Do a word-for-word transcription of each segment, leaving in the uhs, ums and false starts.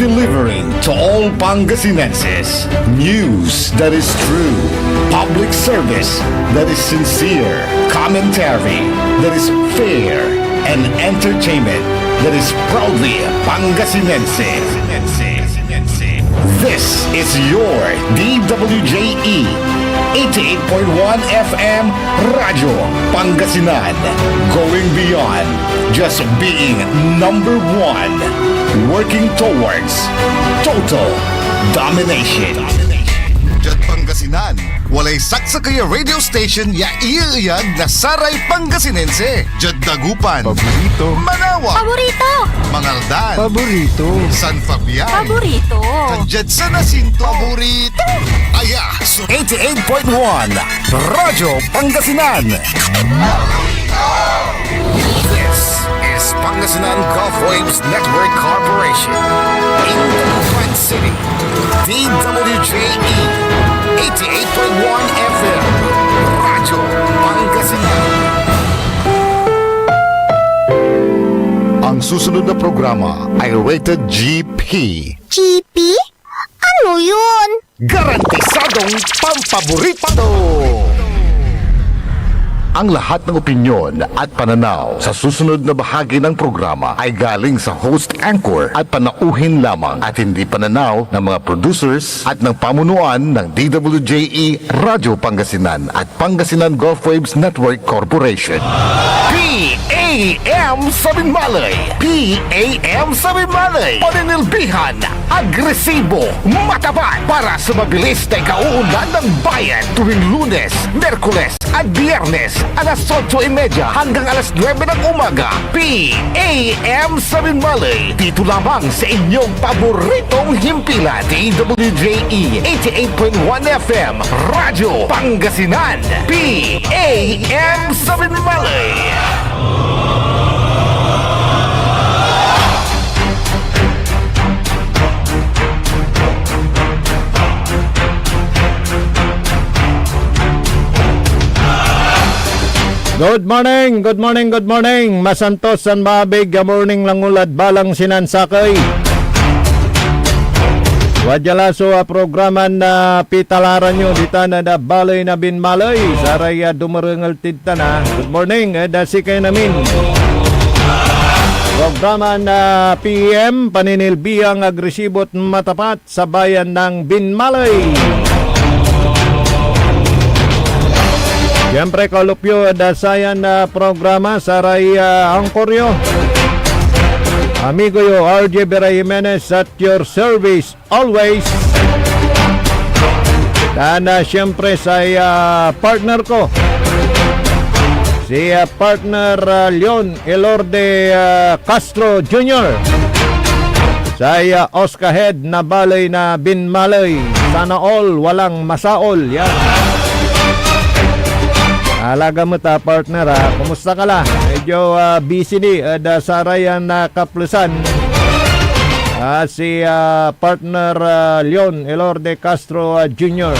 Delivering to all Pangasinenses news that is true, public service that is sincere, commentary that is fair, and entertainment that is proudly Pangasinense. This is your D W J E, eighty-eight point one F M Radyo Pangasinan, going beyond just being number one, working towards total domination. Diad Pangasinan, walay saksakey a radio station ya iyeeyag na saray Pangasinense. Diad Dagupan, paborito. Manawa, paborito. Mangaldan, paborito. San Fabian, paborito. Tan diad San Jacinto, paborito. Aya so eighty-eight point one Radyo Pangasinan. This is Pangasinan Gulf Waves Network Corporation. In Dagupan City, D W J E, eighty-eight point one F M, Radyo Pangasinan. Ang susunod na programa ay rated G P. G P? Ano yun? Garantisadong pampaborito! Ang lahat ng opinyon at pananaw sa susunod na bahagi ng programa ay galing sa host anchor at panauhin lamang at hindi pananaw ng mga producers at ng pamunuan ng D W J E Radyo Pangasinan at Pangasinan Gulf Waves Network Corporation. P A M sa Binmalay! P A M sa Binmalay! Paninilbihan, agresibo, matapat para sa mabilis na ikauunlad ng bayan tuwing Lunes, Miyerkules, at Biyernes, alas otso y media hanggang alas nuebe ng umaga. P A M sa Binmalay, dito lamang sa inyong paboritong himpilan, D W J E eighty-eight point one F M, Radyo Pangasinan, P A M sa Binmalay. Good morning, good morning, good morning. Masantos tan maabig a morning langulad balang sinansakey. Wadya la so, ah, programa na pitalaran yo ditan ed, ah, baley na Binmaley. Saray, ah, dumerengel tid tan, ah. Good morning ed, ah, sikayon amin. Programa na P M, paninilbiang agresibo at matapat sa bayan ng Binmaley. Siyempre, kaulop yo ed, ah, sayan, ah, programa, saray, ah, anchor yo. Amigo yo, R J Vera Jimenez, at your service always. Tan, ah, siyempre, say, ah, partner ko, si, ah, partner, ah, Leon Elorde, ah, Castro Junior. Say, ah, Oscar Head na baley na Binmaley. Sana all, walang masaol. Yan. Alaga mo ta, partner, ha? Kumusta ka la? Medyo, ah, busy ni, ed, ah, sarayan, ah, kaplesan. Ah, si, ah, partner, ah, Leon Elorde Castro, ah, Junior.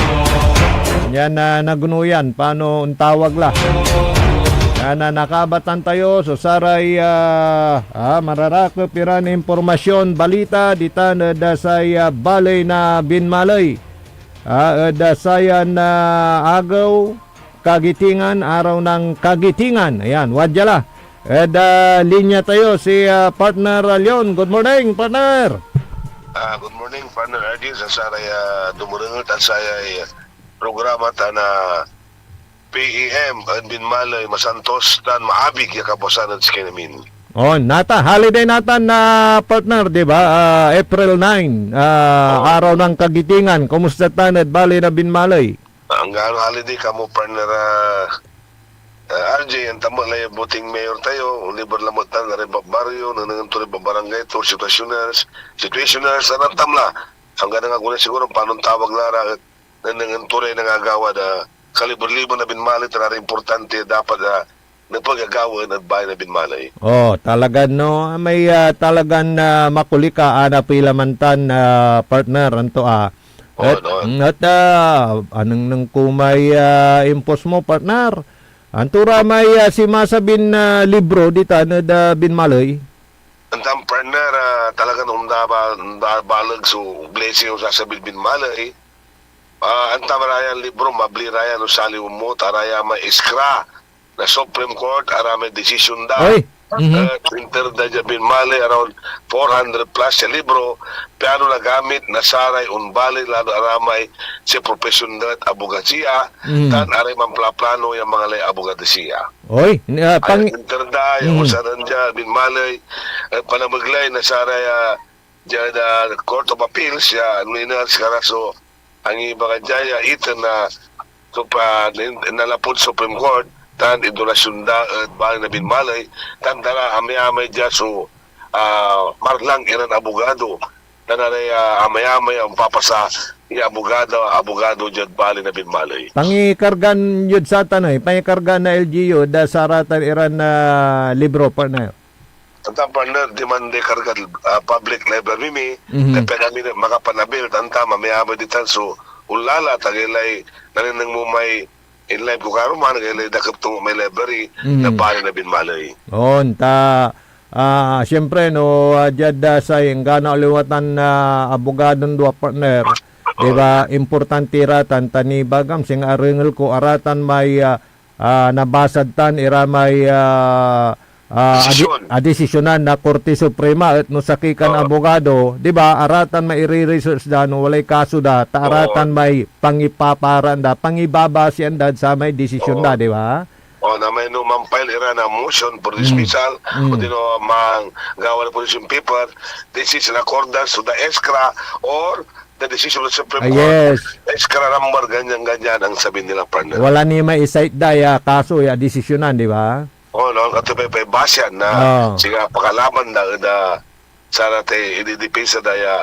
Yan, ah, nagunuyan, paano ontawag la. Yan, ah, nakabatan tayo so saray, ah, ah, mararakep iran impormasyon, balita, ditan ed, ah, say, ah, baley na Binmaley. Ah, ed, ah, sayan, ah, agew, Kagitingan, araw ng Kagitingan. Ayan, wadya la. Ed, ah, linya tayo si, ah, partner, ah, Leon. Good morning, partner. Ah, good morning, partner Arjun, sa saray, ah, dumerengel tan sayay programa tan, ah, P A M ed Binmaley, masantos tan maabig ya kabuasan ed sikayon amin. Oh, nata, holiday natan na, partner, di ba? Ah, April nine, ah, Oo. Araw ng Kagitingan. Kumusta tan ed baley na Binmaley? Anggano holiday kamo, partner, ah, ah, R J, antam met lay buting mayor tayo, onliber lamet tan, saray ba-, baryo, nengnengen to ray ba-, barangay to, situationers, situationers, antam la. Anggano nga guna siguro, panon tawag la ra, et nengnengen to ray nangagawa da, kaliber-liber na Binmaley, tan saray importante, dapat, ah, nepeg a gawaen ed baley na Binmaley. Oh, talagan, no? May, ah, talagan, ah, makulik a anapey laman tan, ah, partner, anto, ah. Oo, Et, no? et, ah, anengneng ko may, ah, impos mo, partner. Anto ra may, ah, simasabin, ah, libro ditan ed, ah, Binmaley? Antam, partner, ah, talagan ondaba-, ondabaleg so blessing o sasabid binmaley. Ah, antam ra yan libro, mabli ra yan o saliw mo, ta ra ya may iskra na Supreme Court, aramay desisyon da. Oy! Mhm. Eh, inter da dia binmaley around four hundred plus ya libro, piano nagamit na saray onbaley, lalo aramay si profesyon da et abogasiya, Mhm. tan aray manplaplano ya mangalay abogasiya. Oy, ah, Ay, pang- inter da, ya Mhm. usaran dia binmaley, et panamegley na saray, ah, dia da Court of Appeals, ya no iner sikara so angibaga dia, ya iter na, so pa, nin-, nanlapud Supreme Court, tan idonasyon da et baley na binmaley, tan dara amay-amay dia so, ah, marlang iran abogado, tan aray, ah, amay-amay ya ompapasa ya abogado, abogado diad baley na binmaley. Pangikargan yod satan, eh, pangikargan na L G U, da saratan iran, ah, libro, partner. Antam, partner, diman day kargad, ah, public library mi, Mhm. ta pian amin makapanabil, antam, amay-amay ditan so onlala, ta agaylay nanengneng mo may inlive ko karuman, agaylay dakep to may library, Mhm. na baley na binmaley. On, ta, ah, siyempre, no, ah, diad, ah, say enggana aliwatan na abogadon dua, partner, di ba, importante ra tan, ta nibagam, singa arengel ko, aratan may, ah, ah, nabasad tan ira may, ah, ah, adi-, Desisyon. ah, desisyonan na Korte Suprema et no sakey kan Oo. abogado, di ba, aratan may ire-research da no walay kaso da, ta Oo. aratan may pangipaparaan da, pangibabasian da samay desisyon da, Oo. di ba? O, na may no man-file ira na motion for Mm. dismissal, Mm. o di no manggawa na position paper, this is in accordance to the escra or the decision of the Supreme Ah, Court. yes. Escra number, ganyan, ganyan ang sabi nila, partner. Wala ni may i-cite da ya kaso ya desisyonan, di ba? O, no, kato pay, pay basian na, Ah. siga pakalaban da, da, saratay ididepensa da ya,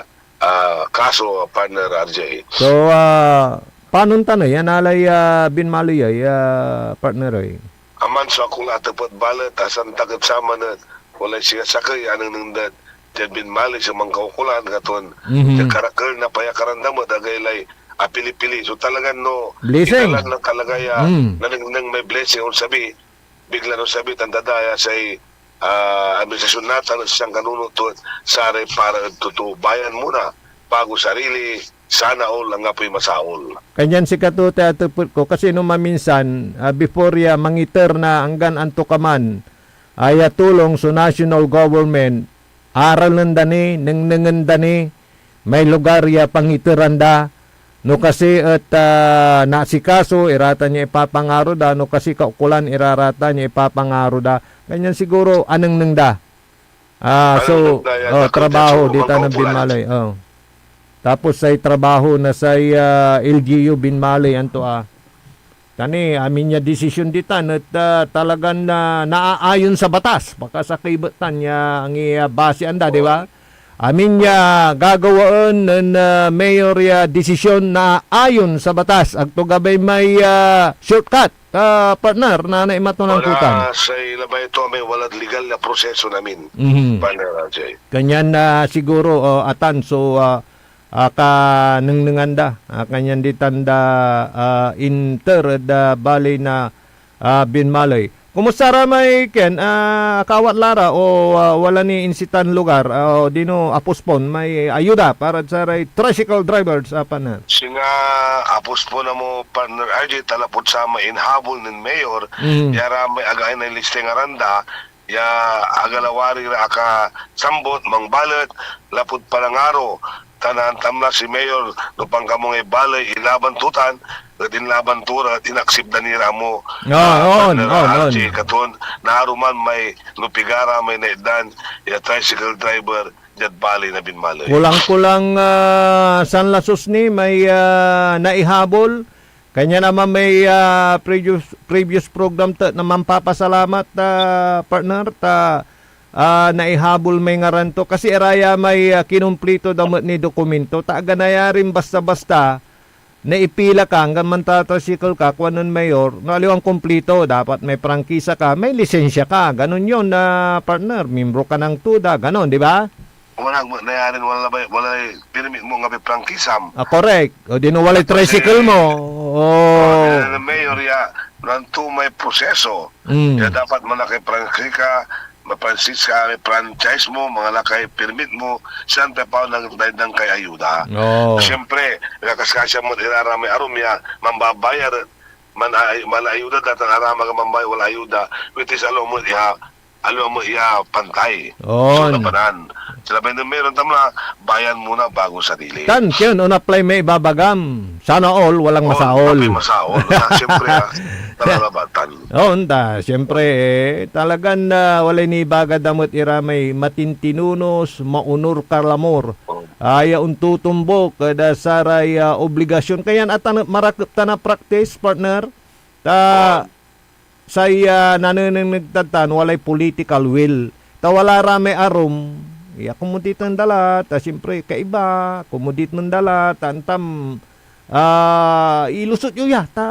ah, kaso, partner R J. So, ah, panon tano yan alay, ah, binmaley ay, ah, partner ay? Aman so akong atepet balet, a santak ed saman et walay siya sakey a nengneng dad diad binmaley so mankaukolan, katon Mhm. diad karakel na payakaran da met, agaylay apili-pili. So, talagan no, Blessing. Italan na talaga ya Mm. nanengneng may blessing, onsabi, bigla no sabi, tan dadaya say, ah, administrasyon natan et sian kanunot to et saray para ed totoo. Bayan muna, bago sarili, sana all, anggapoy masaol. Kanyan sikato tay atepet ko, kasi no maminsan, ah, before ya mangiter na anggan antokaman, aya tulong so national government, aralen da ni, nengnengen da ni, may lugar ya pangiteran da. No kasi et, ah, naasikaso, iratan ya ipapangaro da, no kasi kaukolan, iraratan ya ipapangaro da. Kanyan siguro anengneng da. Ah, so, Anengneng da ya, oh, dakep ya trabaho, so di ta na mankaukolan. Binmaley, oh. Tapos say trabaho na say, ah, L G U binmaley, anto, ah. Kani, amin ya desisyon ditan et, ah, talagan, ah, naaayon sa batas. Pakasakey betan ya angibasian da, di ba? Amin ya gagawaen nen, ah, mayor ya desisyon naaayon sa batas. Agto gabay may, ah, shortcut, ah, partner, na naimat ton angkutan. Wala say labay to, may walad legal na proseso namin, Mhm. partner R J. Kanyan, ah, siguro, oh, atan so, ah, ah, kanengnengan da, ah, kanyan ditan da, ah, inter ed, ah, baley na, ah, binmaley. Kumusta ra may, Ken, ah, akawat la ra o, ah, wala ni insitan lugar, ah, odino apostpone may ayuda para saray tricycle drivers, ah, partner? Singa apostpone mo, partner R J, ta lapud samay inhabol nen Mayor, Mm. ya ra may agaay na listay ngaran da, ya aga lawari ra akasambot, mangbalet lapud panangaro, ta naantam la si Mayor no pankamongay baley ilaban to tan, et inlaban to ra, et inaksip da ni ra mo. Ah, ah, on, partner on, R J, on. Katon, naaruman may no pigara may naitdan ya tricycle driver diad baley na binmaley. Kulang-kulang, ah, sanlasus ni may, ah, naihabol. Kanyan naman may, ah, previous, previous program ta, na manpapasalamat, ah, partner, ta, ah, naihabol may ngaran to. Kasi araya may, ah, kinumplito da met ni dokumento. Ta aga nayarin basta-basta, naipila ka, anggan mantatricycle ka, kuanen mayor, no aliwan kumplito, dapat may prangkisa ka, may lisensya ka. Ganon yon, ah, partner. Miembro ka ng tuda, ganon, di ba? Wala, nayarin wala labay, walay permit mo, anggapoy prangkisam. Ah, correct. O di no walay Tapos, tricycle eh, mo. Oh. Mayor ya, nanto may proseso. Mm. Ya dapat manakay prangkisa ka, mapansis ka may franchise mo, mangalakay permit mo, sian tapaw nang daydan kay ayuda. Oo. Siyempre, kaskasya mo ira ra may arum ya, mambabayar, man-, manayuda, datan aramag a mambayar, wala ayuda, which is alo mo ya, alo mo ya pantay. On. So, napanan. Sila pa yung meron, tama, bayan muna bago sarili. Tan, kaya on apply may ibabagam. Sana all, walang Oo, masaol. Kapag masaol. Na, siyempre, ah, talalabatan. Oo, nda. Siyempre, eh, talagan, ah, walay nibaga damot ira may matintinunos, maunor kalamor. Oo. Aya ontutumbok ed, ah, saray, ah, obligasyon. Kayan atan marakep tan a practice, partner. Ta Oo. say, ah, nanenengneng tad tan walay political will. Ta wala ra may arum, ya komoditen da la, ta siyempre kaiba, komoditen da la, ta antam, ah, ilusot yo ya, ta,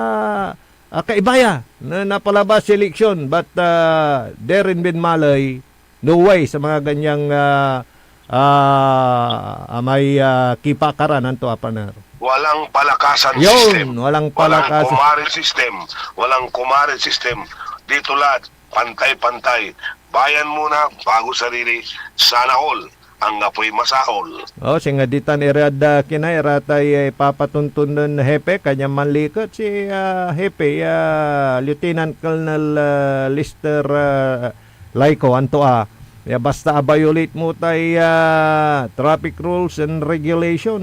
ah, kaiba ya na napalabas ya eleksyon, but, ah, Darren Benmalay, no way sa mga ganyang, ah, ah, ah, may, ah, kipakaran, anto, a, partner? Walang palakasan Yun, system. Walang palakasan. Kumare system. Walang kumare system. Dito lahat, pantay-pantay. Bayan muna, bago sarili. Sana all. Anggapoy masaol. Oh, singa ditan irad, ah, kina, iratay, eh, papatuntun nen Hepe, kanyang manliket si, ah, Hepe, ah, Lieutenant Colonel, ah, Lester, ah, Laico, anto, a, ya basta a-violate mo tay, ah, traffic rules and regulation,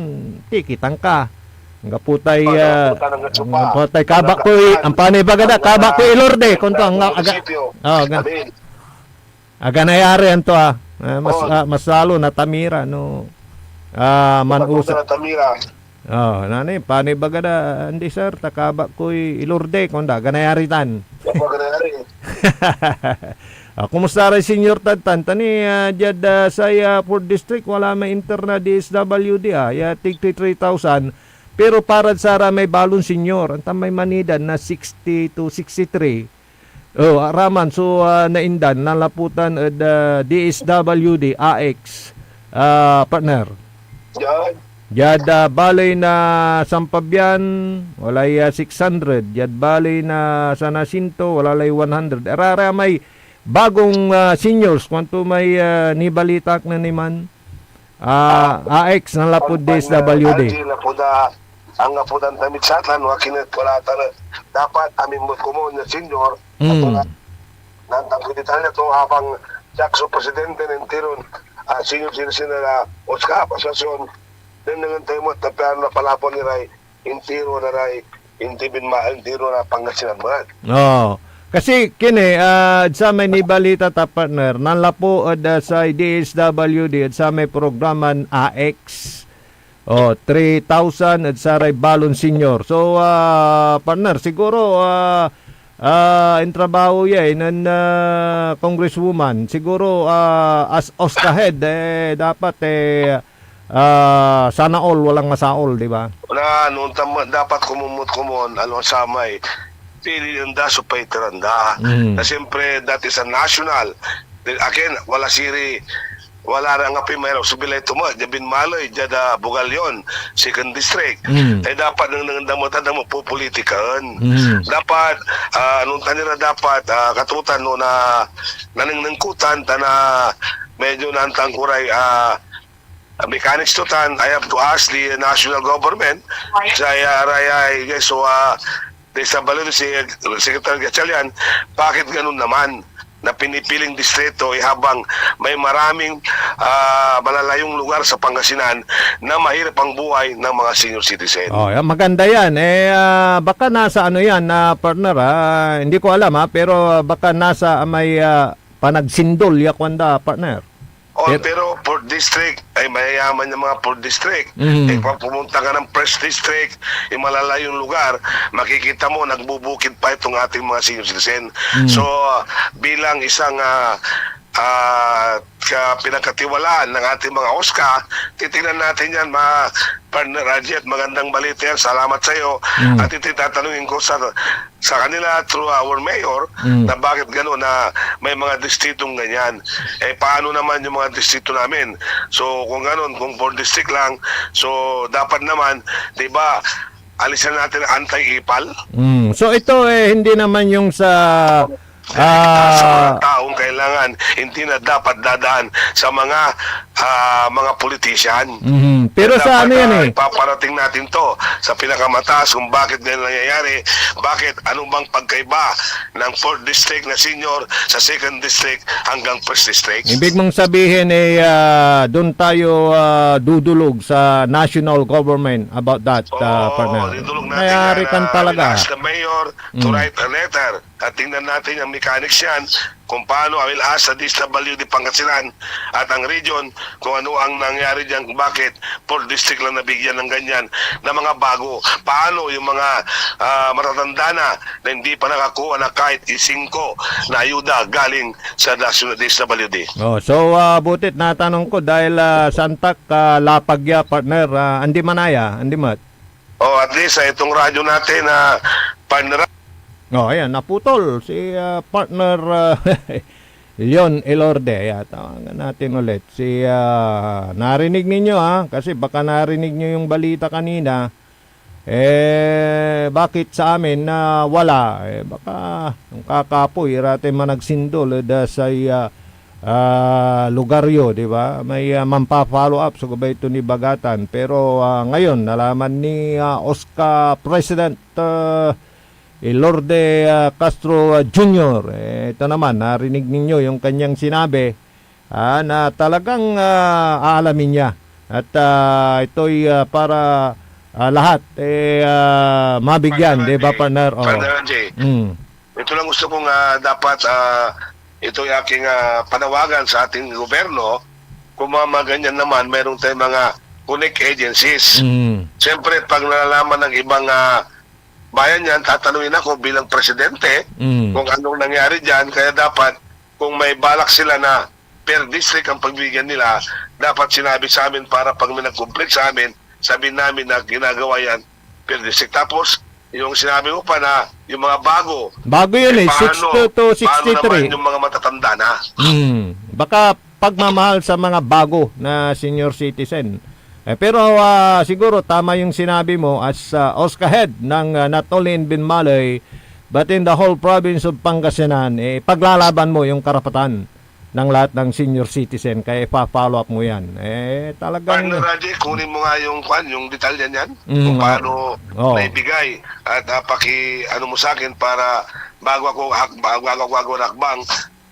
tikitan ka. Anggapo tay, Oh, ah, anggapo tan anggapo pa. Anggapo tay kabak koy, Anggapo tan. Ampanay bagada, Anggapo kabak koy tan. Ilorde, konto, Anggapo angga-, aga-, munisipyo. Oh, aga-, Amin. Aga nayari anto, ah. Ah, mas, Oh. ah, mas lalo na Tamira, no? Ah, Kapag manusa. Na Tamira. Oh, nani, panay baga da, andi, sir, ta kabak koy Ilorde, kunda, aga nayari tan. Kapag nayari. Ah, kumusta ray senior tad tan? Tani, ah, diad, ah, say, ah, fourth district, wala may inter na D S W D, ah, ya tig three thousand. Pero parad sara may balon senior, antam may manida na sixty to sixty-three. Oh, araman so, ah, naindan, nanlaputan ed, ah, D S W D, A X, ah, partner. Yan. Diad, ah, baley na San Fabian, walay, ah, six hundred. Diad baley na San Jacinto, wala lay one hundred. Arara may bagong, ah, seniors, kuanto may, ah, nibalitak na niman? Ah, A X, nanlapud D S W D. Aldi, lapud, ah, anggapo dan tamid satan, wakin et wala tan et dapat amin met komon ya senior, Mm. ato na, nantan ko detalye to, habang siak so presidente na interon, ah, senior citizen na OSCA, asosiasyon, nennengen tayo met, ta pian napalapon iray intiro na ray, inti binma-, intiro na Pangasinan met. Oo. Kasi, kini, ah, sa may nibalita ta, partner, nanlapo ed, ah, say D S W D, ed sa may programan A X. Oh, three thousand ed saray balon senior. So, ah, partner, siguro, ah, ah, intrabaho ya, eh, nen, ah, congresswoman. Siguro, ah, as OSCA head, eh, dapat, eh, ah, sana all, walang masaol, di ba? Na, noon tam-, dapat komon met komon, ano, samay, pili da so paiteran da. Mm. Na siyempre, that is a national. Then again, wala siri, wala ra nga pimay so bilay to met, diad Binmaley, diad, ah, Bugallon, second district. Mm. Eh, dapat nang, nang damo, damo pupolitikaen. Mm. Dapat, ah, noon tan ira dapat, ah, katotan, no, na, nanengneng ko tan, tan, ah, medyo naantang ko ray, ah, mechanics to tan, I have to ask the national government, say, ah, aray, ay, yes, so, ah, the Sabaloy, si Secretary Gatchalian, bakit ganun naman na pinipiling distrito, eh, habang may maraming, ah, malalayong lugar sa Pangasinan na mahirap ang buhay ng mga senior citizen? Oh, yan, maganda yan. Eh, ah, baka nasa ano yan, ah, partner, ah, hindi ko alam, ah, pero baka nasa may, ah, panagsindol ya kuan da, partner. Oh, Pero pero fourth district, ay mayayaman yung mga fourth district. Mm. Eh, pag pumunta ka ng first district, yung malalayong lugar, makikita mo, nagbubukid pa itong ating mga senior citizen. Mm. So, bilang isang, ah, ah, ka-, pinagkatiwalaan ng ating mga OSCA, titingnan natin yan, mga partner Raji, at magandang balita yan. Salamat sa'yo. Mm. At ito tatanungin ko sa, sa kanila through our mayor Mm. na bakit gano'n na may mga distritong ganyan. Eh, paano naman yung mga distrito namin? So, kung gano'n, kung four district lang, so, dapat naman, di ba, alisan natin ang anti-ipal? Mm. So, ito, eh, hindi naman yung sa Direkta sa mga taong kailangan, hindi na dapat dadaan sa mga, ah, mga politician. Mhm. Pero sa ano yan, eh? Ipaparating natin to sa pinakamataas kung bakit ganyan nangyayari, bakit, ano bang pagkaiba ng fourth district na senior sa second district hanggang first district. Ibig mong sabihin, eh, ah, doon tayo, ah, dudulog sa national government about that, ah, partner. Oo, dudulog natin yan, ah, talaga. We'll ask the mayor to write a letter. At tingnan natin ang mechanics yan, kung paano. I will ask the D S W D Pangasinan at ang region kung ano ang nangyari dyan, kung bakit fourth district lang nabigyan ng ganyan na mga bago. Paano yung mga, ah, matatanda na, na hindi pa nakakuha na kahit isingko na ayuda galing sa national D S W D? Oh, so, ah, butit natanong ko dahil, ah, santak, ah, lapag ya, partner, ah, andi manaya, andi met. Oh, at least, ah, itong radyo natin, ah, partner. Oh, ayan, naputol si, ah, partner, ah, Leon Elorde. Ayan, tawagan natin ulit. Si, ah, narinig ninyo, ah, kasi baka narinig nyo yung balita kanina. Eh, bakit sa amin na wala? Eh, baka yung kakapoy, irate managsindol, eh, da say, ah, ah, lugar yo, di ba? May, ah, mampa-follow up so gabay to ni Bagatan. Pero, ah, ngayon, nalaman ni, ah, OSCA President, ah, Elorde, ah, Castro, ah, Junior. Eh, ito naman, narinig ninyo yung kanyang sinabi, ah, na talagang, ah, aalamin niya. At, ah, ito'y, ah, para, ah, lahat, eh, ah, mabigyan, di ba, partner? Oh. Partner J. Mm. Ito lang gusto kong, ah, dapat, ah, ito'y aking, ah, panawagan sa ating gobyerno, kung mga, mga ganyan naman, meron tayong mga connect agencies. Mm. Siyempre, pag nalalaman ng ibang, ah, bayan yan, tatanungin ako bilang presidente kung anong nangyari dyan. Kaya dapat, kung may balak sila na per district ang pagbibigyan nila, dapat sinabi sa amin para pag may nag-complain sa amin, sabihin namin na ginagawa yan per district. Tapos, yung sinabi mo pa na yung mga bago, bago yun eh, sixty-two to sixty-three. Paano naman yung mga matatanda na? Hmm. Baka pagmamahal sa mga bago na senior citizen. Eh, pero, ah, siguro tama yung sinabi mo as, ah, OSCA head ng, ah, not only in Binmaley, but in the whole province of Pangasinan, eh, paglalaban mo yung karapatan ng lahat ng senior citizen, kaya ipa-follow up mo yan. Eh, talagang Partner Raji, kunin mo nga yung, kwan, yung detalye niyan. Mm, kung paano naibigay. At, ah, paki-, ano mo sa akin para bago ako hak-, bago ako, bago ako hakbang,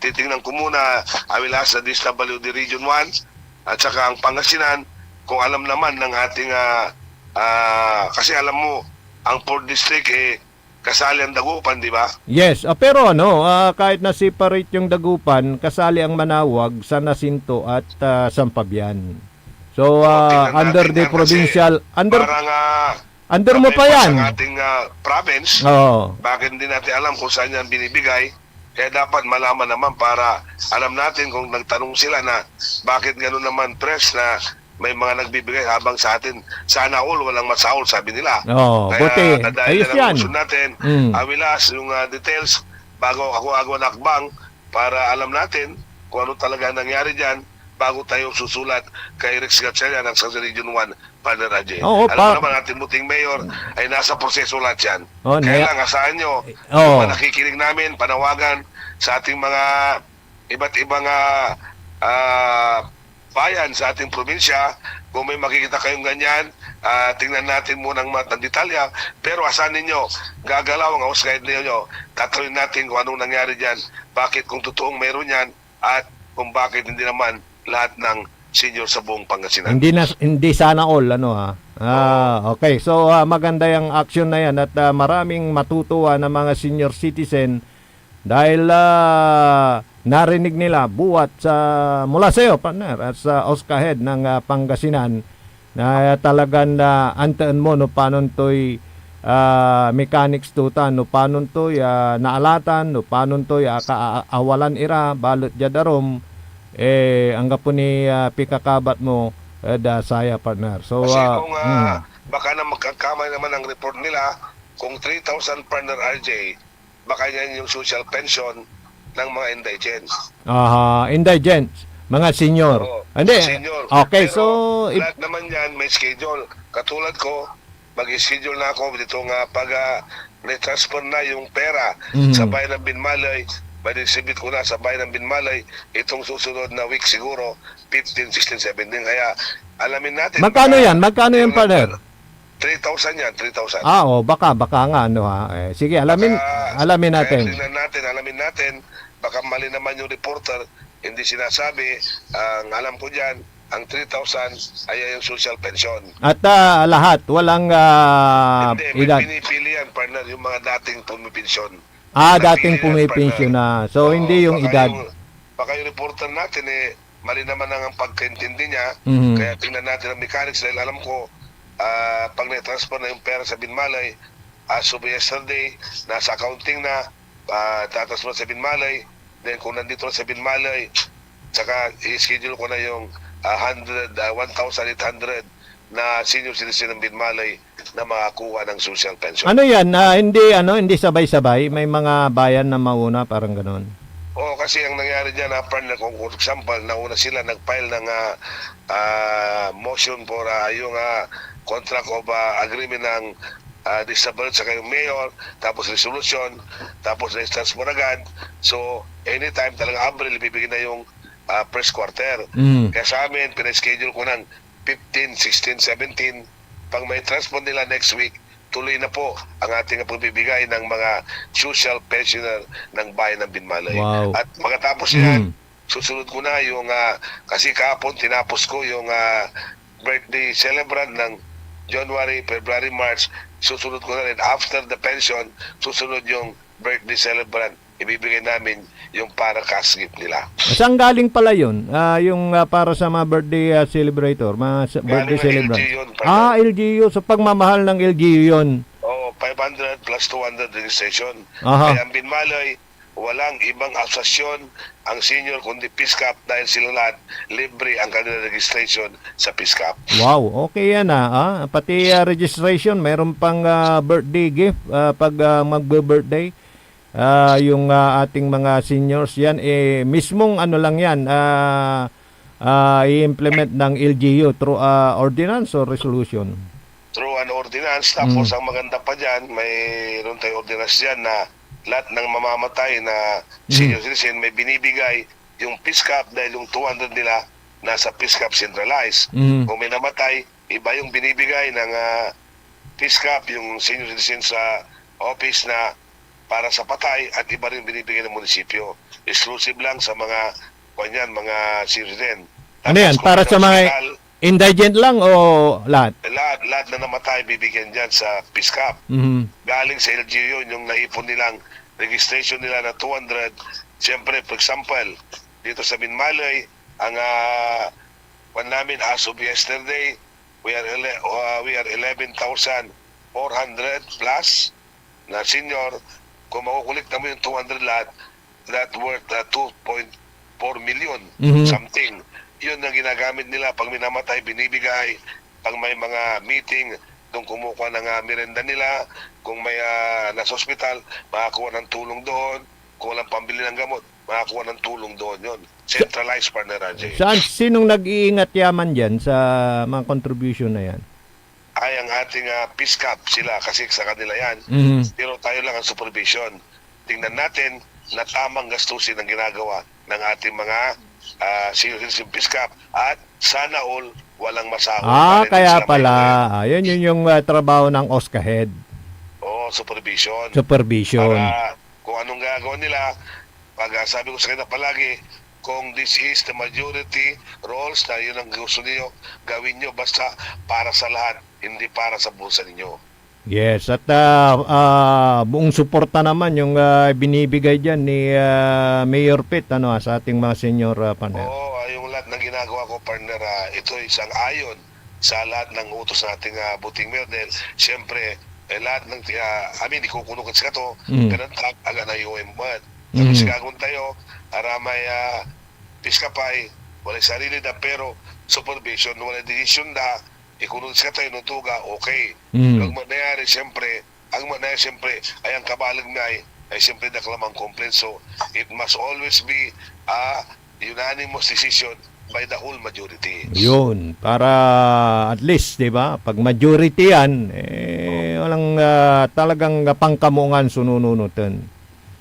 titingnan ko muna, I will ask the D S W D Region one at saka ang Pangasinan, kung alam naman ng ating, ah, ah, kasi alam mo, ang fourth district, eh, kasali ang Dagupan, di ba? Yes, ah, pero ano, ah, kahit na separate yung Dagupan, kasali ang Manaoag, San Jacinto at, ah, San Fabian. So, ah, under the provincial, under, parang, ah, under mo pa yan. Ang ating, ah, province, bakit hindi natin alam kung saan yan binibigay? Kaya dapat malaman naman para alam natin kung nagtanong sila na bakit gano'n naman, Pres, na may mga nagbibigay habang sa atin, sana all, walang masaol, sabi nila. Oo, buti. Kaya nadali na lang ang motion natin. Mm. I will ask yung, ah, details bago ako agawan hakbang para alam natin kung ano talaga nangyari dyan bago tayo susulat kay Rex Gatchalian ng San Jose Region one, Partner Ajay. Oo, alam mo naman, ating buting mayor ay nasa proseso lahat yan. Kaya lang, asahan nyo, yung mga nakikinig namin, panawagan sa ating mga iba't ibang, ah, ah, bayan sa ating probinsya. Kung may makikita kayong ganyan, ah, tingnan natin muna ang mga detalye. Pero asahan ninyo, gagalaw ang OSCA head ninyo. Tatanungin natin kung anong nangyari dyan. Bakit, kung totoong mayroon yan, at kung bakit hindi naman lahat ng senior sa buong Pangasinan. Hindi na, hindi sana all, ano, ha? Ah, okay. So, ah, maganda yung action na yan at, ah, maraming matutuwa na mga senior citizen dahil, ah, narinig nila buhat sa, mula sa'yo, partner, at sa OSCA head ng, ah, Pangasinan, na talagan, ah, anteen mo no panon toy, ah, mechanics to ta, no panon toy, ah, naalatan, no panon toy, ah, ka-, a-, awalan ira, balet diad arum, eh, anggapo ni, ah, pikakabat mo, eh, da saya, partner. So, kasi ah, kung, ah, baka na magkakamay naman ang report nila, kung three thousand, partner R J, baka yan yung social pension ng mga indigents. Aha, indigents, mga senior. Oo, hindi, mga senior. Okay, pero so, lahat naman yan may schedule. Katulad ko, mag-schedule na ako dito nga pag, ah, transfer na yung pera sa bayan ng Binmaley, May distribute ko na sa bayan ng Binmalay itong susunod na week siguro, fifteen, sixteen, seventeen. Kaya alamin natin. Magkano baka yan? Magkano yan, partner? Three thousand yan, three thousand. Ah, oh, baka, baka nga, ano ha. Eh, sige, alamin, baka, alamin natin. Tingnan natin, alamin natin. Baka mali naman yung reporter, hindi sinasabi. Ang alam ko dyan, ang three thousand ay yung social pension. At ah, lahat, walang ah, hindi, may edad. Pinipili yan, partner, yung mga dating pumipensyon. Ah, dating pumipensyon na. So, hindi yung edad. Baka yung reporter natin, eh, mali naman ang pagkaintindi niya. Mhm. Kaya tingnan natin ang mechanics dahil alam ko, ah, pag na-transfer na yung pera sa Binmalay, as of yesterday, nasa accounting na, ah, tatransfer sa Binmalay. Then, kung nandito na sa Binmalay, saka i-schedule ko na yung ah, hundred, ah, one thousand eight hundred na senior citizen ng Binmalay na makakuha ng social pension. Ano yan? Ah, hindi, ano, hindi sabay-sabay? May mga bayan na mauna, parang ganon? Oo, kasi ang nangyari dyan, ah, partner, kung for example, nauna sila, nag-file ng ah, ah, motion for ah, yung ah, contract of ah, agreement ng ah, disbursement sa kayong mayor, tapos resolution, tapos na-transfer agad. So, anytime talaga Abril, ibibigay na yung ah, first quarter. Mm. Kaya sa amin, pina-schedule ko ng fifteen, sixteen, seventeen. Pag ma-transfer nila next week, tuloy na po ang ating pagbibigay ng mga social pensioner ng bayan ng Binmalay. Wow. At makatapos yan, mm, susunod ko na yung, ah, kasi kahapon tinapos ko yung ah, birthday celebrant ng January, February, March. Susunod ko na rin, after the pension, susunod yung birthday celebrant. Ibibigay namin yung para cash gift nila. Saan galing pala yun? Ah, yung ah, para sa mga birthday ah, celebrator, mga ce- birthday celebrant. Galing ng L G U yun, partner. Ah, L G U. So, pagmamahal ng L G U yun. Oo, five hundred plus two hundred registration. Aha. Kaya ang Binmalay, walang ibang asosasyon ang senior kundi PISCAP dahil sila lahat libre ang kanilang registration sa PISCAP. Wow, okay yan ah. Ah, pati ah, registration, mayroon pang ah, birthday gift ah, pag ah, magbe-birthday. Ah, yung ah, ating mga seniors yan, eh, mismong ano lang yan, ah, ah, i-implement ng L G U through ah, ordinance or resolution? Through an ordinance, tapos, mm, ang maganda pa dyan, mayroon tayong ordinance dyan na lahat ng mamamatay na senior, mm, citizen, may binibigay yung PISCAP dahil yung two hundred nila nasa PISCAP centralized. Mm. Kung may namatay, iba yung binibigay ng ah, PISCAP, yung senior citizen sa office na para sa patay at iba rin binibigay ng munisipyo. Exclusive lang sa mga, kwan yan, mga senior citizen. Ano yan? Tapos kung para sa mga hospital, indigent lang o lahat? Lahat, lahat na namatay, bibigyan dyan sa PISCAP. Mhm. Galing sa L G U yun, yung naipon nilang registration nila na two hundred. Siyempre, for example, dito sa Binmalay, ang ah, kwan namin, as of yesterday, we are ele- uh, we are eleven thousand four hundred plus na senior. Kung makukolekta mo yung two hundred lahat, that worth uh, two point four million, mhm, something. Yun ang ginagamit nila pag may namatay, binibigay. Pag may mga meeting, doon kumukuha ng uh, merenda nila. Kung may uh, nasa ospital, makakuha ng tulong doon. Kung walang pambili ng gamot, makakuha ng tulong doon yun. Centralized, partner Ranjay. Saan, sinong nag-iingat yaman dyan sa mga contribution na yan? Ay, ang ating ah, PISCAP sila kasi sa kanila yan. Mhm. Pero tayo lang ang supervision. Tingnan natin na tamang gastusin ang ginagawa ng ating mga ah, senior citizen PISCAP at sana all walang masahol. Ah, para hindi kaya sila pala. Mahiwalay. Ah, yun, yun yung ah, trabaho ng OSCA head. Oo, supervision. Supervision. Para kung anong gagawin nila, pag ah, sabi ko sa kanila palagi, kung this is the majority rules na yun ang gusto niyo, gawin niyo basta para sa lahat, hindi para sa bulsa ninyo. Yes, at ah, ah, buong suporta naman yung ah, binibigay dyan ni ah, Mayor Pete, ano, ah, sa ating mga senior ah, partner. Oo, ah, yung lahat ng ginagawa ko, partner, ah, ito ay isang ayon sa lahat ng utos ng ating ah, buting mayor. Dahil, siyempre, eh, lahat ng, ah, I mean, ikukuno ka sa to, mm, pero ang tag-, aga na U M Word. Pero mm, sigagawin tayo, aramay ah, PISCAP ay, walay sarili da, pero supervision, walay decision da, ikuno sa tayo, no tuga, okay. Mm. Ang manayari, siyempre, ang manayari, siyempre, ay ang kabaleg na ay, ay siyempre, daklamang complaint. So, it must always be a unanimous decision by the whole majority. Yun, para at least, di ba, pag majority yan, eh, walang ah, talagang pangkamuungan sunununutan.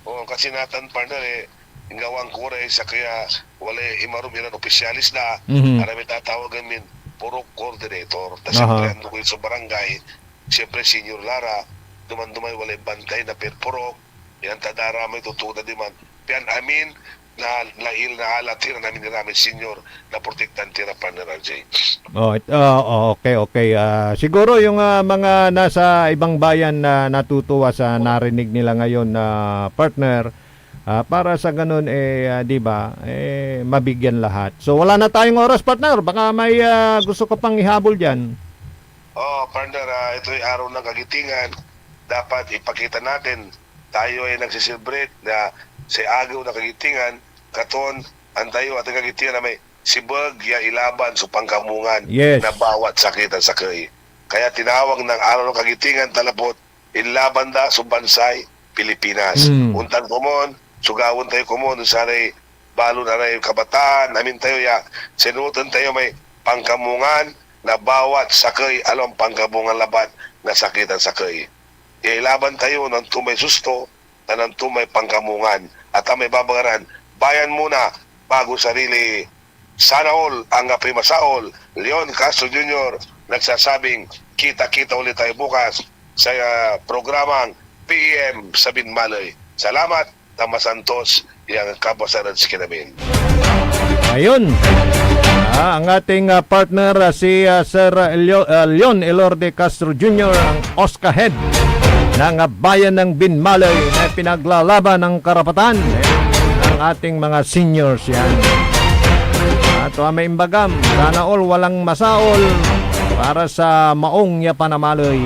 Oo, ang Kasi natan, partner, eh, inggawaan ko ray sakey a walay imarum iran opisyalis da, Mhm. aramay tatawagen min purok coordinator. Ta Aha. siyempre, ando ko so barangay, siyempre, senior la ra, duman-dumay walay bantay na purok, yan ta da ramay totoo da diman. Pian amin, na, nail, naalat iran amin iramay senior na protektan ti ra, partner R J. Oh, it-, ah, oh, okay, okay. Ah, siguro yung, ah, mga nasa ibang bayan na natutuwa sa narinig nila ngayon na partner, ah, para sa ganun, eh, ah, di ba, eh, mabigyan lahat. So, wala na tayong oras, partner. Baka may, ah, gusto ka pang ihabol dyan. Oh, partner, ah, ito'y araw ng kagitingan. Dapat ipakita natin, tayo ay nagsiselebrate na sa agew na kagitingan, katon, antayo at kagitingan na may sibeg ya ilaban so pangkamungan Yes. na bawat sakey tan sakey. Kaya tinawag ng Araw ng Kagitingan ta lapud inlaban da so bansay Pilipinas. Mm. Ontan komon, so gawaen tayo komon, saray balon aray kabataan, amin tayo ya, sinuoten tayo may pangkamungan na bawat sakey, alon pangkamungan labat na sakey tan sakey. Ya ilaban tayo, anto may susto, tan anto may pangkamungan. At ang may babagaran, bayan muna, bago sarili. Sana all, anggapoy masaol. Leon Castro Junior nagsasabing, kita-kita ulit tayo bukas sa, ah, programang P M Sabin Malay. Salamat, ta masantos yang kapasaran si kinamin. Ayun. Ah, ang ating, ah, partner, ah, si, ah, Sir, ah, Leo-, ah, Leon Elorde Castro Junior, ang OSCA head ng, ah, bayan ng Binmalay na pinaglalaban ng karapatan ng ating mga seniors yan. At, ah, may imbagam, sana all walang masaol para sa maong ya panamalay.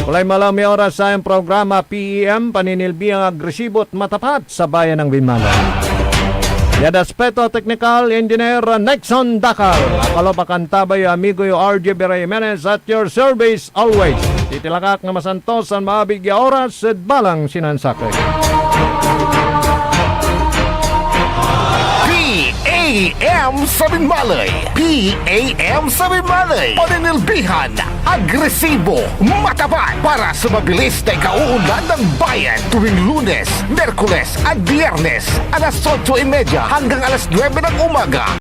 Kulay malam ya oras sa programa P E M, paninilbi ang agresibo at matapat sa bayan ng Binmalay. Diad aspeto teknikal, Engineer Nixon Dacal. Apalo pa kantabay, amigo yo, R J Vera Jimenez, at your service always. Titilakak na masantos tan maabig ya oras ed balang sinansakey. P A M Sabin Malay. P A M Sabin Malay. Paninilbihan, agresibo, matapat para sa mabilis na ikauunlad ng bayan tuwing Lunes, Miyerkules at Biyernes, alas otso y media hanggang alas nuebe ng umaga.